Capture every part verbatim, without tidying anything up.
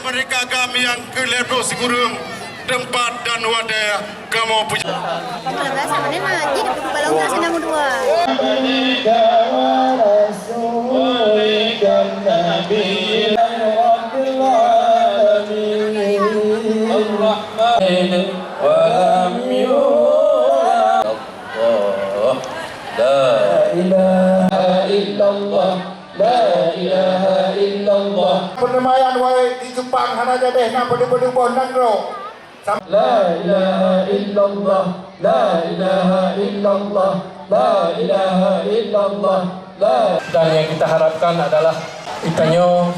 Merdeka GAM nyang keu lhèe ploh sikureueng teumpat dan watèe kamoe peuja- La ilaha illallah. La ilaha illallah. Peuneumayan wae di Jepang hana jadeh na peudeuh-peudeuh boh nanggroe. Sam- La ilaha illallah. La ilaha illallah. La ilaha illallah. La. Dan yang kita harapkan adalah itanyoe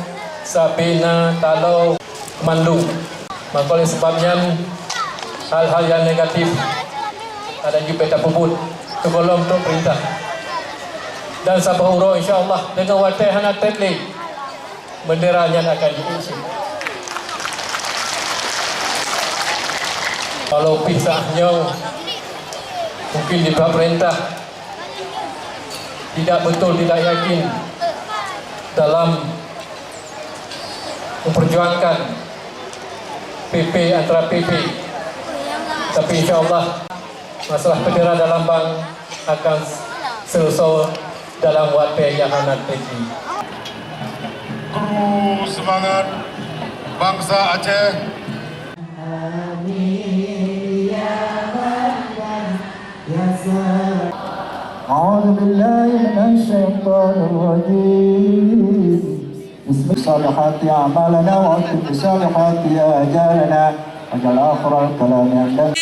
sabe na talo mandum. Maka oleh sebab nyan, hal-hal yang negatif ada jeuet tapeubuet, teugohlom trok peurintah. Dan saboh uroe, insya Allah, deungon watèe hana trép lé, bendera nyan akan jiék cit. Walau pih saat nyoe, mungkin di peurintah tidak betul, tidak yakin dalam memperjuangkan P P antara P P. Tapi insya Allah, masalah bendera dan lambang akan selesai dalam watèe nyang hana trép lé. Kru semangat bangsa Aceh. أعوذ بالله من الشيطان الرجيم. بسم الصالحات أعمالنا وأتم الصالحات آجالنا واجعل آخر الكلام عندنا